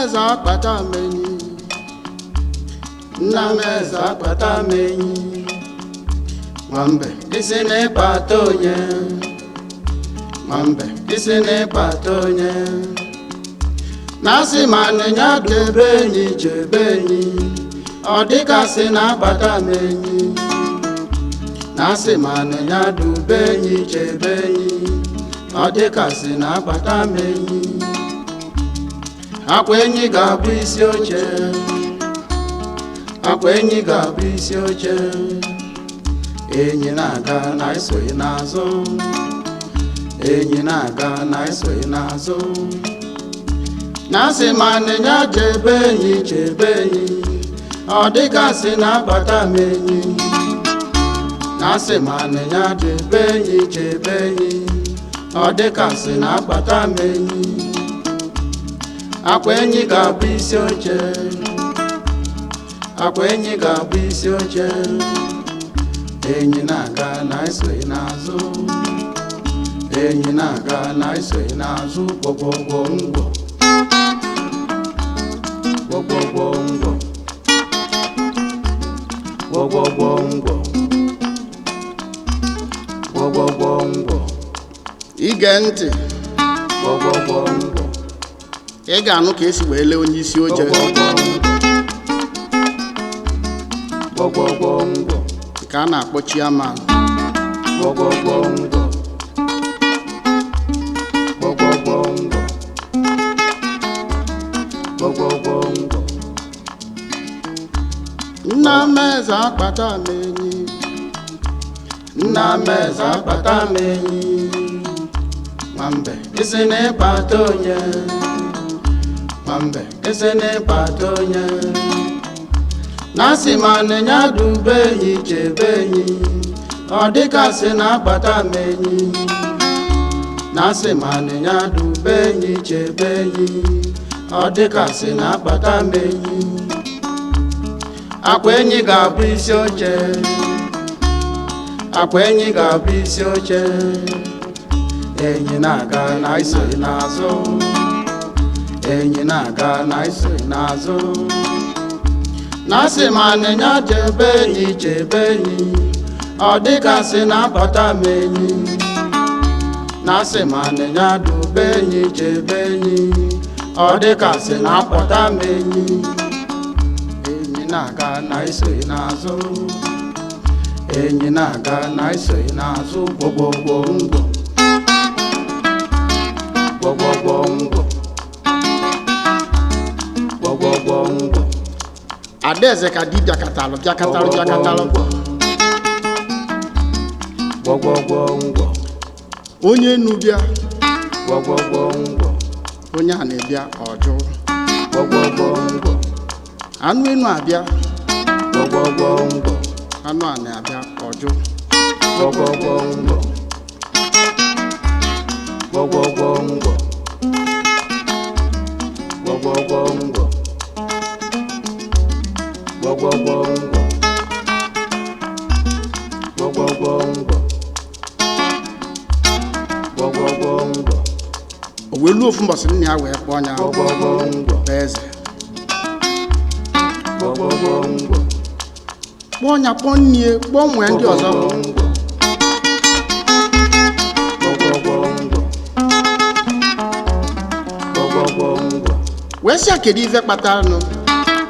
Eze akpata m enyi. Nna m eze akpata m enyi. Nwambe isi na-ịkpata onye. Nwambe isi na-ịkpata onye. Na-asị ma nịnya debe enyi chebe enyi. Ọ dịgasị na-akpata m enyi. Na-asị ma nịnya dube enyi chebe enyi. Ọ dịgasị na-akpata m enyi. Akwa enyi ga-abụ isi oche. Akwa enyi ga-abụ isi oche. Enyi na-aga na esoghị n'azụ. Enyi na-aga na esoghị n'azụ. Na-asị ma nịnya chebe enyi chebe enyi. Ọ dịgasị na-abata m enyi. Na-asị ma nịnya chebe enyi chebe enyi. Ọ dịgasị na-abata m enyi. Akwa enyi ga-abụ isi oche. Akwa enyi ga-abụ isi oche. Enyi na-aga na esoghị n'azụ. Enyi na-aga na esoghị n'azụ. Gwọgwọgwọ ngwọ. Gwọgwọgwọ ngwọ. Gwọgwọgwọ ngwọ. Gwọgwọgwọ ngwọ. Ige ntị. Gwọgwọgwọ ngwọ. Ị ga-anụ ka esi wee lee onye isi oche. Gwọgwọgwọ ngwọ. Nke a na-akpọ chairman. Gwọgwọgwọ ngwọ. Gwọgwọgwọ ngwọ. Gwọgwọgwọ ngwọ. Nna m eze akpata m enyi. Nna m eze akpata m enyi. Nwambe isi na-ịkpata onye. Nwambe isi na-ịkpata onye. Na-asị ma nịnya dube enyi chebe enyi. Ọ dịgasị na-akpata m enyi. Na-asị ma nịnya dube enyi chebe enyi. Ọ dịgasị na-akpata m enyi. Akwa enyi ga-abụ isi oche. Akwa enyi ga-abụ isi oche. Enyi na-aga na isoghị n'azụ. Enyi na-aga na isoghị n'azụ. Na-asị ma nịnya chebe enyi chebe enyi. Ọ dịgasị na-abata m enyi. Na-asị ma nịnya dube enyi chebe enyi. Ọ dịgasị na-akpọta m enyi. Enyi na-aga na isoghị n'azụ. Enyi na-aga na isoghị n'azụ. Gwọgwọgwọ ngwọ. Gwọgwọgwọ ngwọ. Gwọgwọgwọ ngwọ. Adaeze ka di bịakatalụ bịakatalụ bịakatalụ. Gwọgwọgwọ ngwọ. Onye enu bịa, Gwọgwọgwọ ngwọ. onye a na-ebịa ọjụ. Gwọgwọgwọ ngwọ. Anụ enu abịa, Gwọgwọgwọ ngwọ. anụ a na-abịa ọjụ. Gwọgwọgwọ ngwọ. Gwọgwọgwọ ngwọ. Gwọgwọgwọ ngwọ. Gwọgwọgwọ ngwọ. Gwọgwọgwọ ngwọ. Gwọgwọgwọ ngwọ. O wee luo ofu mbọsị nna ya wee kpọọ ya Gwọgwọgwọ ngwọ. bụ eze. Gwọgwọgwọ ngwọ. Kpọọ ya, kpọọ nnie, kpọọ nwee ndị ọzọ. Gwọgwọgwọ ngwọ. Gwọgwọgwọ ngwọ. Wee sị ya kedu ife kpataranụ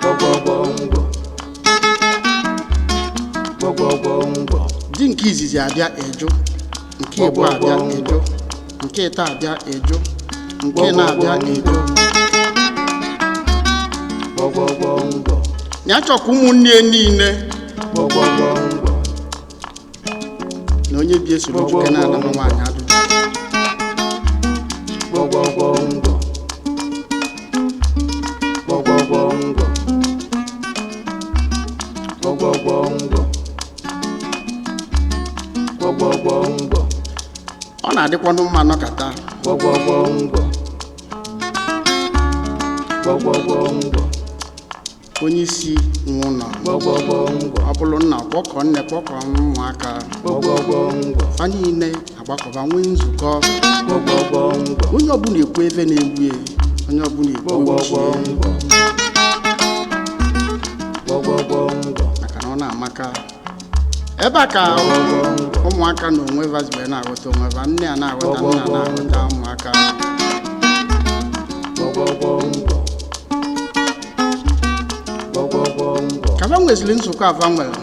Gwọgwọgwọ ngwọ. Gwọgwọgwọ ngwọ. di nke izizi abịa eju, nke ịbụ abịa eju, nke ịta abịa eju, nke na-abịa eju. Gwọgwọgwọ ngwọ. Ya chọkwa ụmụnne ya niile Gwọgwọgwọ ngwọ. na onye bi esoro juke na-ana m nwaanyị ajụjụ. Gwọgwọgwọ ngwọ. Gwọgwọgwọ ngwọ. Gwọgwọgwọ ngwọ. Gwọgwọgwọ ngwọ. Ọ na-adịkwanụ mma nọkata. Gwọgwọgwọ ngwọ. Gwọgwọgwọ ngwọ. Onye isi nwe ụlọ, Gwọgwọgwọ ngwọ. ọ bụrụ nna kpọkọ nne kpọkọ ụmụaka Gwọgwọgwọ ngwọ. fa niile agbakọba nwee nzukọ. Gwọgwọgwọ ngwọ. Onye ọbụla ekwu ebe na-egbu ya. Onye ọbụla igbo Gwọgwọgwọ uche ngwọ. Gwọgwọgwọ ngwọ. Maka na ọ na-amaka ebe a ka ụmụaka na onwe va zibe na-aghọta onwe va, nne a na-aghọta nna, na-aghọta ụmụaka. Gwọgwọgwọ ngwọ. Gwọgwọgwọ ngwọ. Ka va nweziri nzukọ ava nwere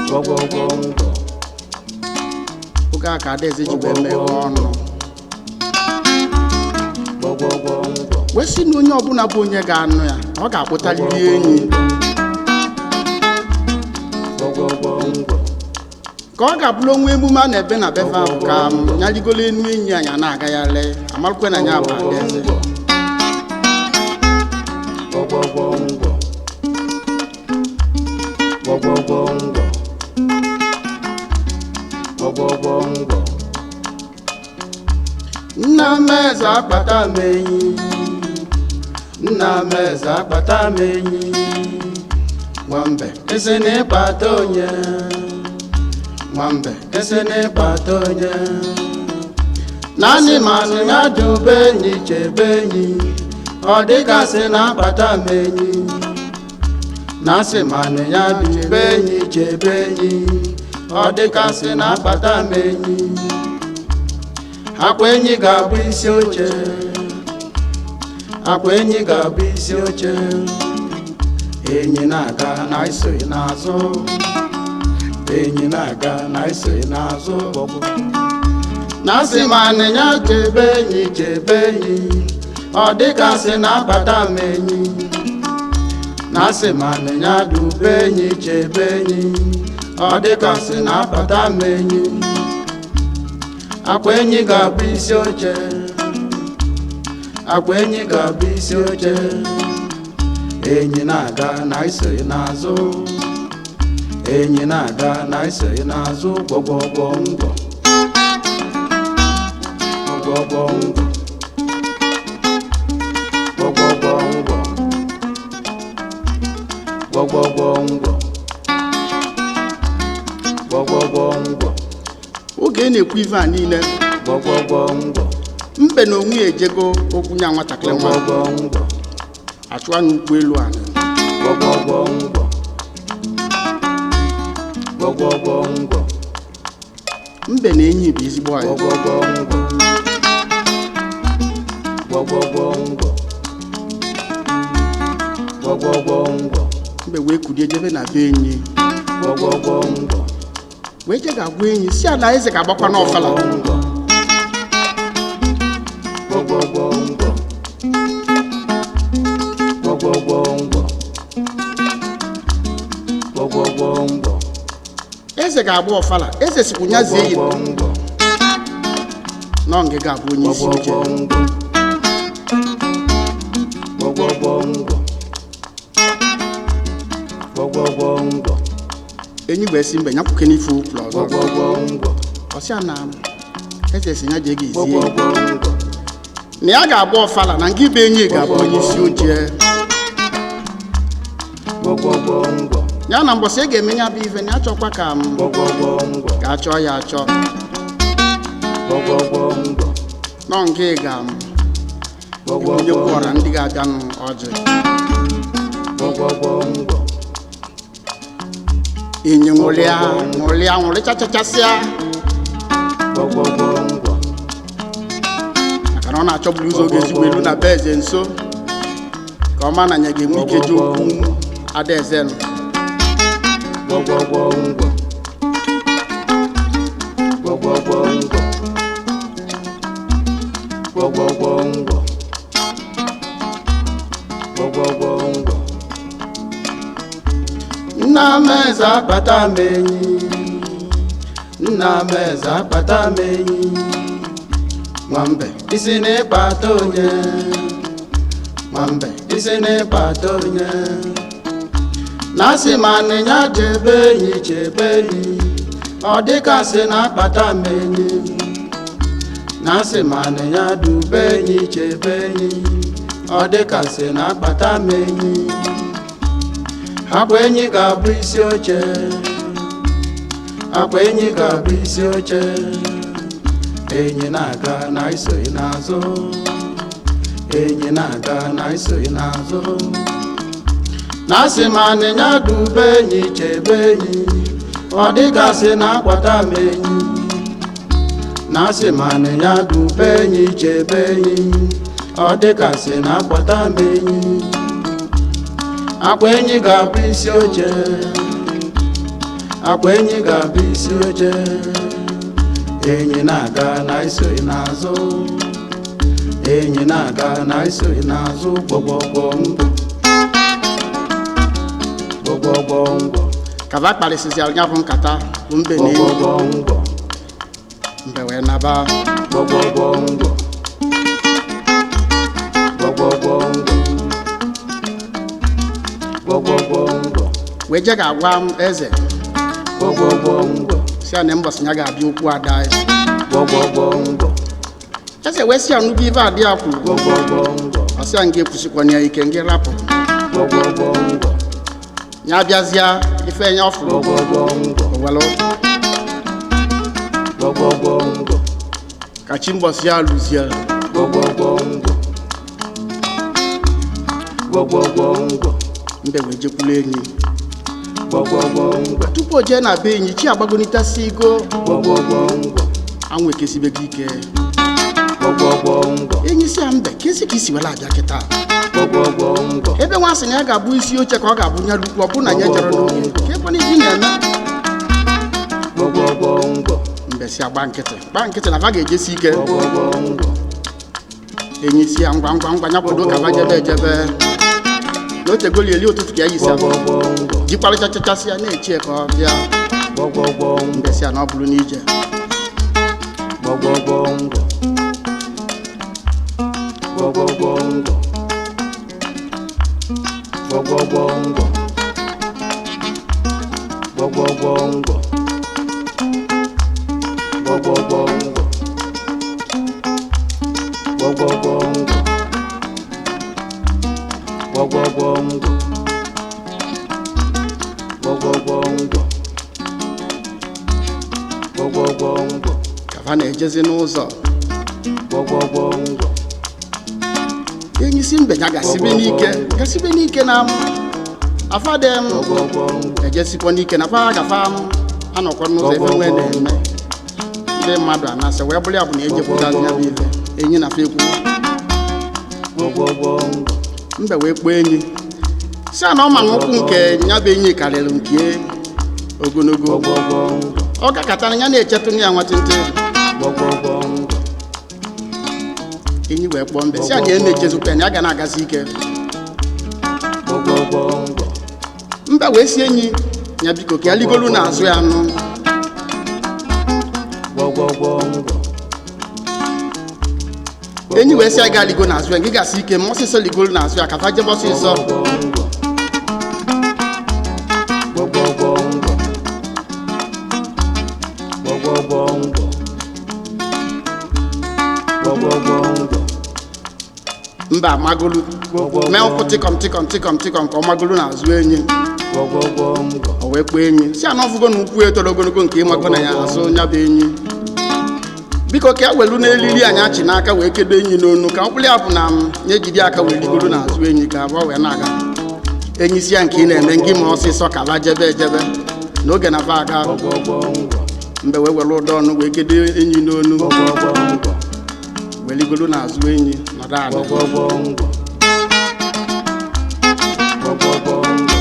Gwọgwọgwọ ngwọ. oge a ka adaeze ji wee meghee ọnụ Gwọgwọgwọ ngwọ. Wee sị na onye ọbụla bụ onye ga-anụ ya, ọ ga-akpụtarịrị enyi. Gwọgwọgwọ ngwọ. Ka ọ ga-abụrụ onwe emume a na-ebe na befe ahụ ka m ya rigolo enu enyi anyị a na-agagharị amarụkwe na ya bụ adaeze. Gwọgwọgwọ ngwọ. Gwọgwọgwọ ngwọ. Gwọgwọgwọ ngwọ. Nna m eze akpata m enyi. Nna m eze akpata m enyi. Nwambe eze na-ịkpata onye. Nwambe eze na-ịkpata onye. Naanị manụ ya dube enyi chebe enyi. Ọ dịgasị na-akpata m enyi. Na-asị manụ ya dube enyi chebe enyi. Ọ dịgasị na-akpata m enyi. Akwa enyi ga-abụ isi oche. Akwa enyi ga-abụ isi oche. Enyi na-aga na isoghị n'azụ. Enyi na-aga na isoghị n'azụ. Na-asị ma anịnya chebe enyi chebe enyi. Ọ dịgasị na-abata m enyi. Na-asị ma anịnya dube enyi chebe enyi. Ọ dịgasị na-abata m enyi. Akwa enyi ga-abụ isi oche. Akwa enyi ga-abụ isi oche. Enyi na-aga na isoghị n'azụ. Enyi na-aga na isoghị n'azụ. Gwọgwọgwọ ngwọ. Gwọgwọgwọ ngwọ. Gwọgwọgwọ ngwọ. Gwọgwọgwọ ngwọ. Gwọgwọgwọ ngwọ. Oge ị na-ekwu ife a niile, Gwọgwọgwọ ngwọ. mbe na onwe ya ejego okwu nya nwatakịrị nwa Gwọgwọgwọ ngwọ. achụwa n'ụgbọelu ala. Gwọgwọgwọ ngwọ. Gwọgwọgwọ ngwọ. Mbe na enyi bụ ezigbo anyị. Gwọgwọgwọ ngwọ. Gwọgwọgwọ ngwọ. Gwọgwọgwọ ngwọ. Mbe wee kulie jebe na be enyi. Gwọgwọgwọ ngwọ. Wee je ga-agwa enyi si ala eze ga-agbakwa n'ọfala. Ngwọ. Gwọgwọgwọ ngwọ. Gwọgwọgwọ ngwọ. Gwọgwọgwọ ngwọ. Eze ga-agba ọfala, eze sikwu ya zie yi Gwọgwọgwọ ngwọ. nọ ngịga abụ onye isi oche. Gwọgwọgwọ ngwọ. Gwọgwọgwọ ngwọ. Gwọgwọgwọ ngwọ. Enyi wee sị mbe ya kwuke n'ife ụkwụrụ ọzọ. Gwọgwọgwọ ngwọ. Ọsị a na eze si ya jee ga ezie Gwọgwọgwọ ngwọ. na ya ga-agba ọfala na ngị bụ enyi ga-abụ onye isi oche. Gwọgwọgwọ ngwọ. Ya na mbọsị ị ga-eme ya bụ ife na ya chọkwa ka m Gwọgwọgwọ ngwọ. ka a chọọ ya achọ. Gwọgwọgwọ ngwọ. Nọ nke ga m onye Gwọgwọgwọ kwọra ndị ga-abịanụ ọjị. Gwọgwọgwọ ngwọ. Enyi ṅụrịa ṅụrịa ṅụrịchachachasịa Gwọgwọgwọ ngwọ. Maka na ọ na-achọburu ụzọ oge ezigbo elu na be eze nso ka ọ ma na ya ga-enwe ike ji okwu adaeze nụ. Gwọgwọgwọ ngwọ. Gwọgwọgwọ ngwọ. Gwọgwọgwọ ngwọ. Gwọgwọgwọ ngwọ. Nna m eze akpata m enyi. Nna m eze akpata m enyi. Nwambe isi na-ịkpata onye. Nwambe isi na-ịkpata onye. Na-asị ma anịnya chebe enyi chebe enyi. Ọ dịkasị na-akpata m enyi. Na-asị ma anịnya dube enyi chebe enyi. Ọ dịkasị na-akpata m enyi. Akwa enyi ga-abụ isi oche. Akwa enyi ga-abụ isi oche. Enyi na-aga na isoghị n'azụ. Enyi na-aga na isoghị n'azụ. Na-asị ma anịnya dube enyi chebe enyi, ọ dịgasị na-akwata m enyi. Na-asị ma anịnya dube enyi chebe enyi, ọ dịgasị na-akwata m enyi. Akwa enyi ga-abụ isi oche, akwa enyi ga-abụ isi oche. Enyi na-aga na isoghị n'azụ, enyi na-aga na isoghị n'azụ. Gbọgbọgbọ ngwọ, gbọgbọgbọ ngwọ. Kava kparịsịsịara ya bụ nkata bụ mbe na enyi. Gbọgbọgbọ ngwọ. Mbe wee naba. Gbọgbọgbọ ngwọ, gbọgbọgbọ ngwọ, gbọgbọgbọ ngwọ. Wee je ga-agwa m eze. Gbọgbọgbọ ngwọ. Si ya na mbọsị ya ga-abịa okwu ada eze. Gbọgbọgbọ ngwọ. Eze wee sị ya nnukwu ife adị ya kwuru. Gbọgbọgbọ ngwọ. Ọ sị ya nga ekwusikwana ya ike ngị rapụ. Gbọgbọgbọ ngwọ. Ya abịazịa ife ya ọ fụrụ. Gbọgbọgbọ ngwọ. Owelu. Gbọgbọgbọ ngwọ. Ka chi mbọsị ya lụzie. Gbọgbọgbọ ngwọ, gbọgbọgbọ ngwọ. Mbe wee jekwulu enyi. Gbọgbọgbọ ngwọ. Tupu o jee na be enyi, chi agbagonitasị igo. Gbọgbọgbọ ngwọ. Anwụ ekesibego ike. Gbọgbọgbọ ngwọ. Enyi si ya mbe kesi ka isi were abịa kịta. Gbọgbọgbọ ngwọ. Ebe nwa sị na ya ga-abụ isi oche ka ọ ga-abụ nya lukwu ọ bụ na ya jere n'oge ka ekwana ife ị na-eme. Gbọgbọgbọ ngwọ. Mbe si agba nkịtị gba nkịtị na va ga-ejesi ike. Gbọgbọgbọ ngwọ. Enyi si ya ngwa ngwa ngwa nyakwado ka va jebe ejebe na otegoli eli ụtụtụ ka ya yisi abụ. Gbọgbọgbọ ngwọ. Jikwarịchachachasị ya na-echi ya ka ọ bịa. Gbọgbọgbọ ngwọ. Mbe si ya na ọ bụrụ n'ije. Gbọgbọgbọ ngwọ, gbọgbọgbọ ngwọ, gbọgbọgbọ ngwọ, gbọgbọgbọ ngwọ, gbọgbọgbọ ngwọ, gbọgbọgbọ ngwọ, gbọgbọgbọ ngwọ, gbọgbọgbọ ngwọ, gbọgbọgbọ ngwọ. Ka va na-ejezi n'ụzọ. Gbọgbọgbọ ngwọ. Enyi si mbe ya gasibe n'ike gasibe n'ike na m afadị m. Gbọgbọgbọ ngwọ. Ejesikwa n'ike na fa gafa m anọkwa n'ụzọ ebe nwee na-eme ndị mmadụ anasị wee bụrụ ya bụ na ejepụtazi ya bụ ife enyi na fa ekwu. Gbọgbọgbọ ngwọ. Mbe wee kpọọ enyi si a na ọ ma na ụkwụ nke ya bụ enyi karịrị nke ogologo. Gbọgbọgbọ ngwọ. Ọ gakọtara ya na-echetụ ya nwatịntị. Gbọgbọgbọ ngwọ. Enyi wee kpọọ mbe si a na ya na-echezikwa ya na ya ga na-agazi ike. Gbọgbọgbọ ngwọ. Mbe wee si enyi ya biko ka ya ligolu n'azụ ya nụ. Gbọgbọgbọ ngwọ. Enyi wee si ya gaa ligo n'azụ ya gị gasị ike ma ọsịsọ ligolu n'azụ ya ka fa jebe ọsịsọ. Gbọgbọgbọ ngwọ, gbọgbọgbọ ngwọ, gbọgbọgbọ ngwọ, gbọgbọgbọ ngwọ. Mba amagolu mee ụkwụ tịkọm tịkọm tịkọm tịkọm ka ọ magolu n'azụ enyi. Gbọgbọgbọ ngwọ. O wee kpọọ enyi si ana ọfụgo na ụkwụ etoro ogologo nke ịmago na ya azụ ya bụ enyi biko ka e welu n'elili anyị achị n'aka wee kedo enyi n'onu ka ọ bụrụ ya bụ na m ya ejide aka wee ligoro n'azụ enyi ka abụọ wee na-aga. Enyi si ya nke ị na-eme ngị ma ọsịsọ ka ba jebe ejebe n'oge na va aga. Gbọgbọgbọ ngwọ. Mbe wee were ụdọ ọnụ wee kedo enyi n'onu. Gbọgbọgbọ ngwọ. Wee ligoro n'azụ enyi nọdụ ala. Gbọgbọgbọ ngwọ, gbọgbọgbọ ngwọ,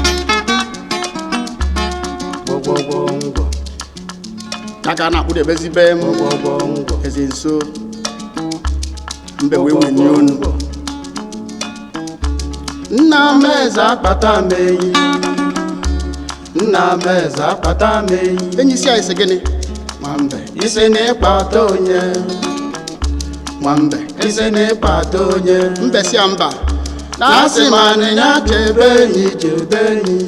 gbọgbọgbọ ngwọ. Ya ka a na-akpụdebezi be m. Gbọgbọgbọ ngwọ. Eze nso, mbe wee wenye onu. Nna m eze akpata m enyi, nna m eze akpata m enyi. Enyi si anyị sị gịnị nwambe? Isi na ịkpata onye. Nwambe. Isi na ịkpata onye. Mbe si ya mba. Na asị ma anịnya chebe enyi chebe enyi,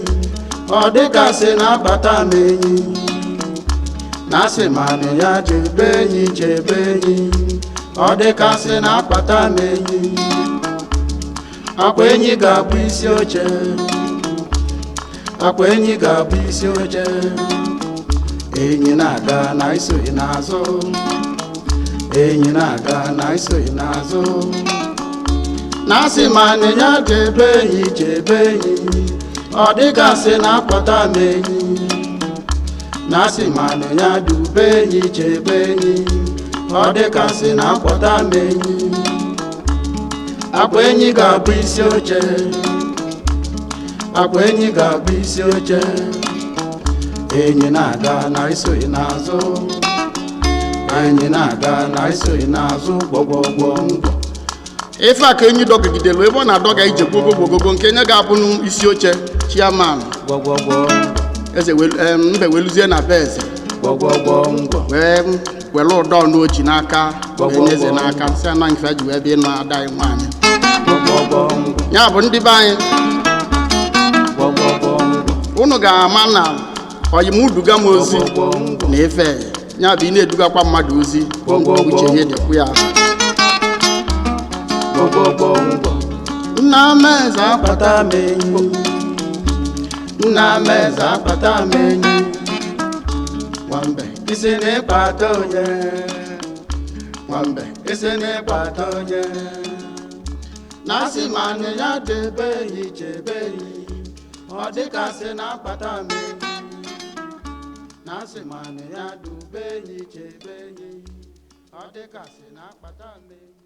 ọ dịgasị na-akpata m enyi. Na asị ma anịnya chebe enyi chebe enyi, ọ dịgasị na-akpata m enyi. Akwa enyi ga-abụ isi oche, akwa enyi ga-abụ isi oche. Enyi na-aga na isoghị n'azụ, enyi na-aga na isoghị n'azụ. Na asị ma nịnya chebe enyi, chebe enyi, ọ dịgasị na-akpọta m enyi. Na asị ma nịnya dube enyi, chebe enyi, ọ dịgasị na-akpọta m enyi. Akwa enyi ga-abụ isi oche, akwa enyi ga-abụ isi oche. Enyi na-aga na isoghị n'azụ, enyi na-aga na isoghị n'azụ, gwọgwọgwọ ngwọ. Ife a ka enyi dọgidelu ebe ọ na-adọga ije gbogogogogo nke nye ga-abụ isi oche chairman. Gwọgwọgwọ. Eze mbe weluzie na be eze. Gwọgwọgwọ ngwọ. Wee were ụdọ n'oji n'aka wee nye eze n'aka, sị ana nfe ji wee bịa ịnụ ada anyị nwaanyị. Gwọgwọgwọ ngwọ. Ya bụ, ndị be anyị, Gwọgwọgwọ ngwọ. unu ga-ama na oyimuduga m ozi Gwọgwọgwọ ngwọ. na ife ya bụ ị na-edugakwa mmadụ ozi, uche ya dịkwu ya. Gwọgwọgwọ ngwọ. Nna m eze Akpata m enyi, nna m eze, akpata m enyi. Nwambe. Isi na ịkpata onye. Nwambe. Isi na ịkpata onye. Na asị ma nị ya debe enyi, chebe enyi, ọ dịka sị na akpata m enyi. Na asị ma nị ya dube enyi, chebe enyi, ọ dịka sị na akpata m enyi.